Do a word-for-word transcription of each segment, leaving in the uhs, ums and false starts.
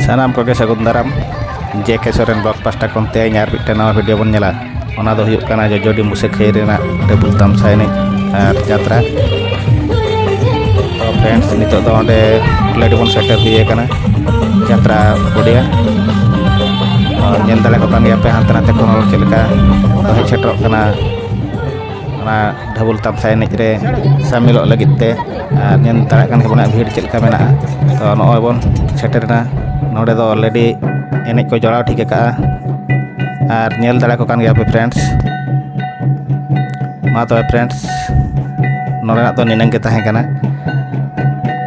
ᱥᱟᱱᱟᱢ ᱠᱚᱜᱮ ᱥᱟᱹᱜᱩᱱ ᱫᱟᱨᱟᱢ᱾ ᱡᱮ ᱠᱮ ᱥᱚᱨᱮᱱ ᱵᱞᱚᱜ ᱯᱟᱥᱴᱟ ᱠᱷᱚᱱ ᱛᱮᱦᱮᱧ ᱟᱨ ᱢᱤᱫᱴᱮᱱ ᱱᱟᱣᱟ ᱵᱷᱤᱰᱤᱭᱳ ᱵᱚᱱ ᱧᱮᱞᱟ᱾ ᱚᱱᱟ ᱫᱚ ᱦᱩᱭᱩᱜ ᱠᱟᱱᱟ ᱡᱚᱡᱚᱰᱤ ᱢᱩᱥᱟᱹᱠᱷᱟᱹᱭ ᱨᱮᱱᱟᱜ ᱰᱟᱹᱵᱩᱞ ᱛᱟᱢᱥᱟ ᱮᱱᱮᱡ ᱟᱨ ᱡᱟᱛᱨᱟ᱾ ᱛᱚ ᱯᱷᱨᱮᱱᱰᱥ, ᱱᱤᱛᱚᱜ ᱫᱚ ᱚᱸᱰᱮ ᱚᱞᱨᱮᱰᱤ ᱵᱚᱱ ᱥᱮᱴᱮᱨ ᱦᱩᱭ ᱟᱠᱟᱱᱟ ᱡᱟᱛᱨᱟ ᱯᱚᱰᱤᱭᱟ᱾ ᱛᱚ ᱧᱮᱞ ᱫᱟᱲᱮ ᱠᱚ ᱠᱟᱱ ᱜᱮᱭᱟ ᱯᱮ ᱦᱟᱱᱛᱮ ᱱᱟᱛᱮ ᱠᱷᱚᱱ ᱦᱚᱲ ᱪᱮᱫ ᱞᱮᱠᱟ ᱠᱚ ᱦᱮᱡ ᱥᱮᱴᱮᱨᱚᱜ ᱠᱟᱱᱟ ᱚᱱᱟ ᱰᱷᱟᱵᱩᱞ ᱛᱟᱢᱥᱟ ᱮᱱᱮᱡ ᱨᱮ ᱥᱟᱹᱢᱤᱞᱚᱜ ᱞᱟᱹᱜᱤᱫ ᱛᱮ᱾ ᱟᱨ ᱧᱮᱞ ᱫᱟᱲᱮᱭᱟᱜ ᱠᱟᱱ ᱜᱮᱭᱟ ᱵᱚᱱ ᱵᱷᱤᱲ ᱪᱮᱫ ᱞᱮᱠᱟ ᱢᱮᱱᱟᱜᱼᱟ᱾ ᱛᱚ ᱱᱚᱜᱼᱚᱭ ᱵᱚᱱ ᱥᱮᱴᱮᱨᱮᱱᱟ᱾ ᱱᱚᱰᱮ ᱫᱚ ᱚᱞᱨᱮᱰᱤ ᱮᱱᱮᱡ ᱠᱚ ᱡᱚᱲᱟᱣ ᱴᱷᱤᱠ ᱟᱠᱟᱜᱼᱟ᱾ ᱟᱨ ᱧᱮᱞ ᱫᱟᱲᱮ ᱠᱚ ᱠᱟᱱ ᱜᱮᱭᱟ ᱯᱮ ᱯᱷᱨᱮᱱᱰᱥ᱾ ᱢᱟ ᱛᱚᱵᱮ ᱯᱷᱨᱮᱱᱰᱥ, ᱱᱚᱰᱮᱱᱟᱜ ᱫᱚ ᱱᱤᱱᱟᱹᱝ ᱜᱮ ᱛᱟᱦᱮᱸ ᱠᱟᱱᱟ᱾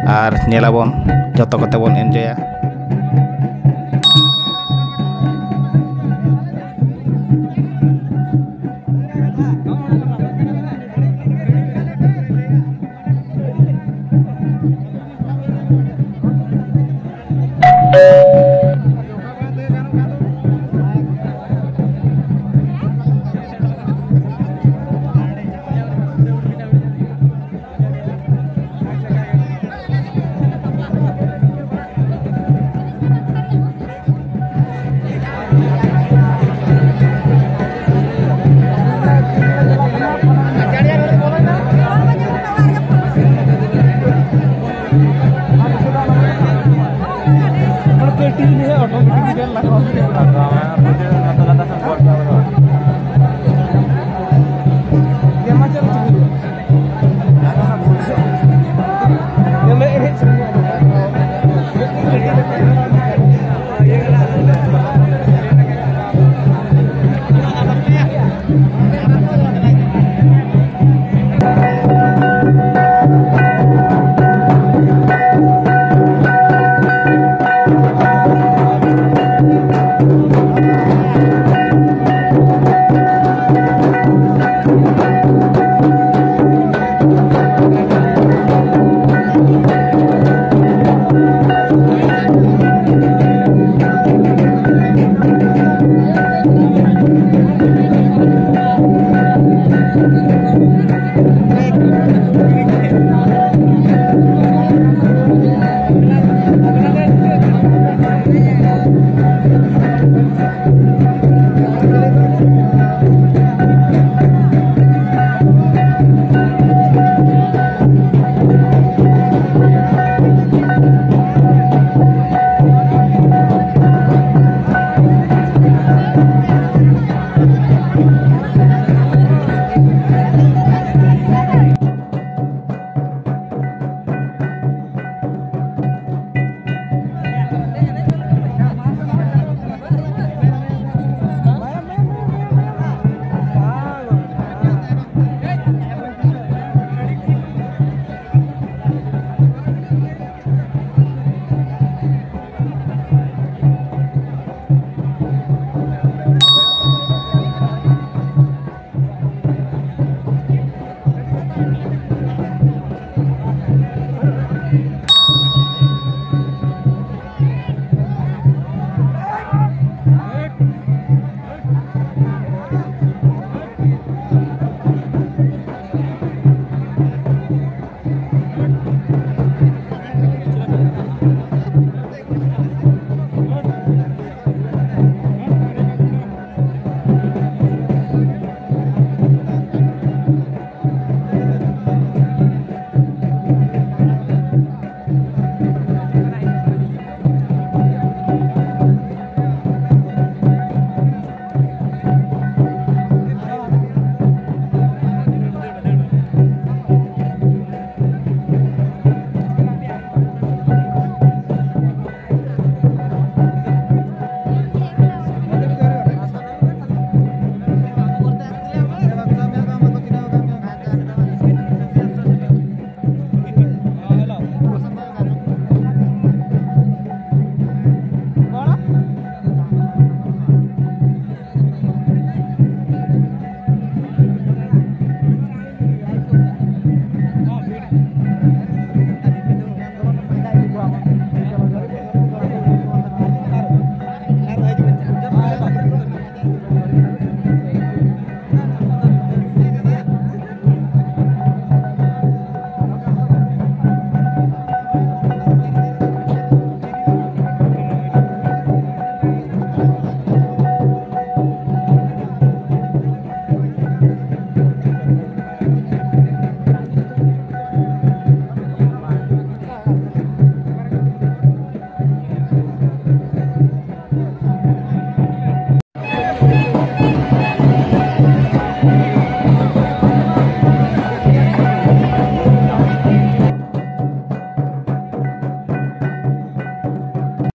ᱟᱨ ᱧᱮᱞᱟᱵᱚᱱ, ᱡᱚᱛᱚ ᱠᱚᱛᱮ ᱵᱚᱱ ᱮᱱᱡᱚᱭᱟ᱾